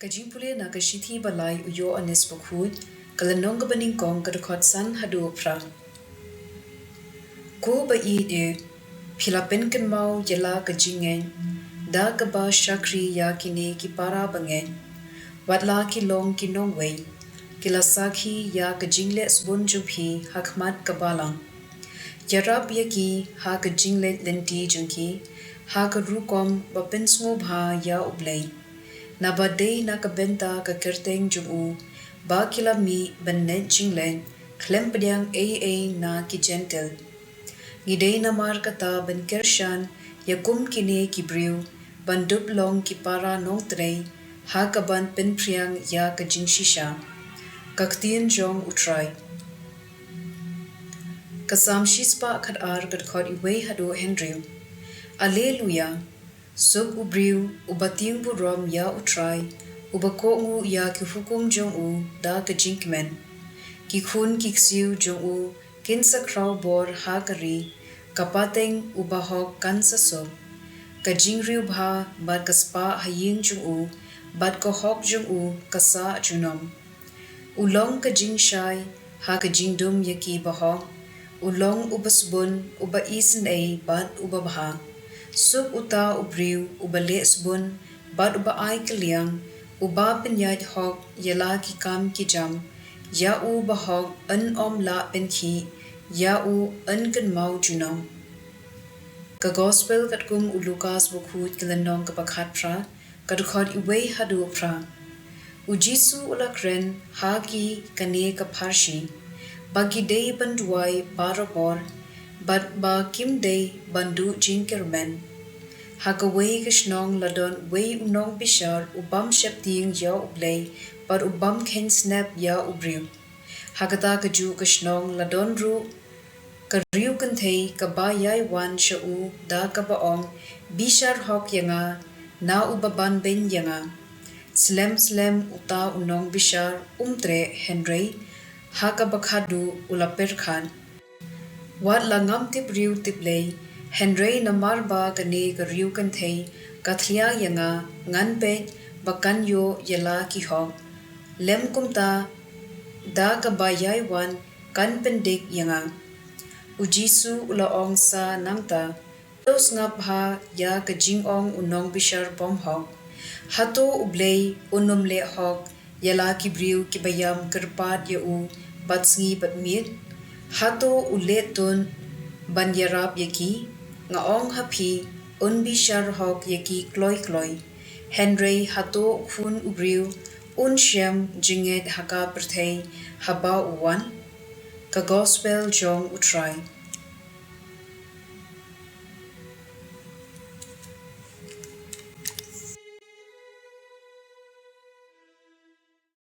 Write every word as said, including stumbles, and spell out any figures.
Ka jingpule na ka shithi ba lai u Ïoannis Bakhuid, ka lynnong kaba nyngkong, ka dkhot san haduh phra. Ko ba ïeit, phi la pynkynmaw ïa la ka jingngeit da kaba shakri ïa kine ki para bangeit. Wat la ki long ki nongwei, ki la sakhi ïa ka jingleh sbun jong phi ha khmat ka Balang. Ïarap ïa ki ha ka jingleit lynti jong ki ha ka rukom ba pynsngewbha ïa U Blei. Naba dei na ka bynta ka kyrteng jong u ba ki la mih ban leit jingleit khlem pdiang ei ei na ki Jentil. Ngi dei namar kata ban kyrshan ïa kum kine ki briew ban dup long ki para nongtrei ha kaban pynphriang ïa ka jingshisha. Ka ktien jong U Trai. Ka Salm shispah khatar, ka dkhot iwei haduh hynriew. Alleluia. Suk u briew uba tieng burom ïa U Trai, uba kohnguh ïa ki hukum jong u da ka jingkmen. Ki khun ki ksiew jong u kin sa khraw bor ha ka ri, ka pateng u bahok kan sa suk. Ka jingriewbha bad ka spah ha ïing jong u bad ka hok jong u ka sah junom. U long ka jingshai ha ka jingdum ïa ki bahok. U long uba sbun, uba isynei bad uba bha. Suk uta u briew uba leh sbun bad uba ai kylliang, uba pynïaid hok ïa la ki kam ki jam. Ïa u bahok yn ym lah pynkhih, ïa u yn kynmaw junom. Ka Gospel katkum u Lukas Bakhuid, ka lynnong kaba khatphra, ka dkhot iwei haduh phra. U Jisu u la kren ha ki kane ka pharshi, ba ki dei ban duwai barabor bad ba kim dei ban duh jingkyrmen. Ha kawei ka shnong la don uwei u nongbishar u bym sheptieng ïa U Blei bad u bym kheiñ snep ïa u briew. Ha kata kajuh ka shnong la don ruh ka riewkynthei kaba ïai wan sha u da kaba ong, bishar hok ïa nga na uba banbeiñ ïa nga. Slem slem uta u nongbishar um treh, hynrei ha kaba khadduh u la pyrkhat, wat la ngam tip riew tip lei, hynrei namar ba kane ka riewkynthei ka thlia ïa nga, ngan peit ba kan ïoh ïa la ki hok. Lym kumta, da kaba ïai wan kan pyndik ïa nga. U Jisu u la ong sa nangta, to sngap bha ïa ka jingong u nongbishar bymhok. Hato U Blei un ym leh hok ïa la ki briew kiba ïam kyrpad ïa u bad sngi bad miet? Hato u leh tun ban ïarap ïa ki? Nga ong ha phi, un bishar hok ïa ki kloi kloi. Hynrei hato u Khun u briew un shem jingngeit ha ka pyrthei haba u wan? Ka Gospel jong U Trai.